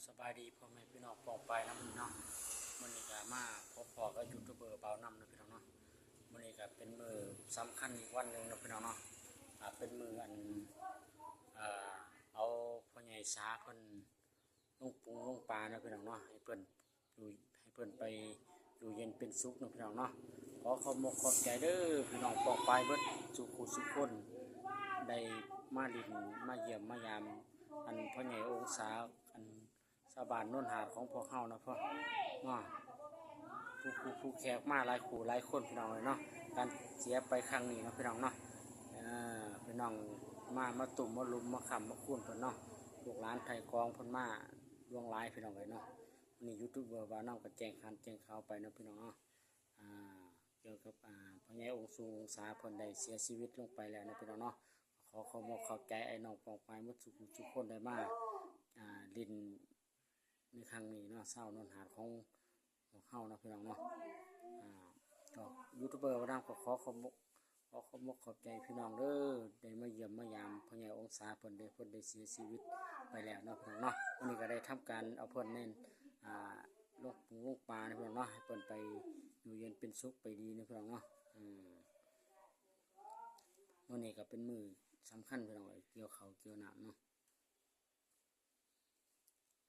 ສະບາຍດີພໍ່ແມ່ພີ່ນ້ອງປ້ອງປາຍນຳເນາະ. ມື້ນີ້ກະມາພົບພໍ້ກັບຢູທູບເບີບ່າວນຳເນາະພີ່ນ້ອງເນາະ. ມື້ນີ້ກະເປັນມື້ສຳຄັນອີກວັນໜຶ່ງເນາະພີ່ນ້ອງເນາະ. ອ່າ ເປັນມື້ອັນ ອ່າ ເອົາພໍ່ໃຫຍ່ສາເພິ່ນລົງປຸງລົງປາເນາະພີ່ນ້ອງເນາະ ໃຫ້ເພິ່ນຢູ່ ໃຫ້ເພິ່ນໄປຢູ່ເຢັນເປັນສຸກເນາະພີ່ນ້ອງເນາະ. ຂໍຂອບອົກຂອບໃຈເດີພີ່ນ້ອງປ້ອງປາຍເບິດສູ່ຜູ້ສູ່ຄົນ ໄດ້ມາຫຼິ້ນມາຢ້ຽມມາຢາມ ອັນພໍ່ໃຫຍ່ອົງສາ ອັນຊາວບ້ານໂນນຫາດຂອງພວກເຮົາເນາະ ເນາະ. ຜູ້ ຜູ້ ຜູ້ແຂກມາຫຼາຍຄູ່ຫຼາຍຄົນພີ່ນ້ອງເອີຍເນາະ. ການເສຍໄປຄັ້ງນີ້ເນາະພີ່ນ້ອງເນາະ ເອີ ພີ່ນ້ອງມາ ມາຕຸ້ມມາລຸມມາຄ້ຳມາຄູນເພິ່ນເນາະ. ລູກຫຼານໄທກອງເພິ່ນມາຫຼວງຫຼາຍພີ່ນ້ອງເອີຍເນາະ. ມື້ນີ້ຢູທູບເບີບ່າວນຳກະແຈ້ງຂ່າວ ແຈ້ງຂ່າວໄປເນາະພີ່ນ້ອງເນາະ. ອ່າ ກ່ຽວກັບ ອ່າ ພໍ່ໃຫຍ່ອົງສູງອົງສາເພິ່ນໄດ້ເສຍຊີວິດລົງໄປແລ້ວເນາະພີ່ນ້ອງເນາະ. ຂໍຂອບອົກຂອບໃຈອ້າຍນ້ອງປ້ອງປາຍໝົດສູ່ຜູ້ສູ່ຄົນໄດ້ມາ ອ່າ ຫຼິ້ນໃນຄັ້ງນີ້ເນາະ ຊາວໂນນຫາດຂອງພວກເຮົາເນາະພີ່ນ້ອງເນາະ. ອ່າ ກະຢູທູບເບີບ່າວນຳກະຂໍຂອບ ຂໍຂອບອົກຂອບໃຈພີ່ນ້ອງເດີ ໄດ້ມາຢ້ຽມມາຢາມພໍ່ໃຫຍ່ອົງສາເພິ່ນເດ້ ເພິ່ນໄດ້ເສຍຊີວິດໄປແລ້ວເນາະພີ່ນ້ອງເນາະ. ມື້ນີ້ກະໄດ້ທຳການເອົາເພິ່ນນັ້ນ ອ່າ ລົງປຸງລົງປາເນາະພີ່ນ້ອງເນາະ ໃຫ້ເພິ່ນໄປຢູ່ເຢັນເປັນສຸກໄປດີເນາະພີ່ນ້ອງເນາະ. ອືມ ມື້ນີ້ກະເປັນມື້ສຳຄັນພີ່ນ້ອງເອີຍ ກ່ຽວເຂົ້າກ່ຽວນ້ຳເນາະ.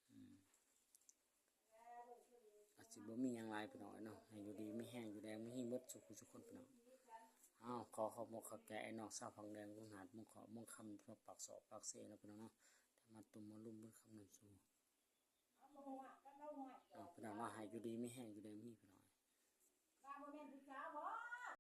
ອືມ ອາດຊິບໍ່ມີຫຍັງຫຼາຍພີ່ນ້ອງເອີຍເນາະ. ໃຫ້ຢູ່ດີມີແຮງ ຢູ່ແດງມີຮີໝົດສູ່ຜູ້ສູ່ຄົນພີ່ນ້ອງ. ເອົາ ຂໍຂອບອົກຂອບໃຈອ້າຍນ້ອງຊາວພັງແດງ ລຸງຫາດ ມຸງເຂາະ ມຸງຄຳ ທົ່ວປາກຊອກປາກເຊເນາະພີ່ນ້ອງເນາະ ທີ່ມາຕຸ້ມມາລຸມບຸນຄຳນຳສູ່ ເອົາ ພີ່ນ້ອງເນາະ. ໃຫ້ຢູ່ດີມີແຮງ ຢູ່ແດງມີຮີພີ່ນ້ອງ.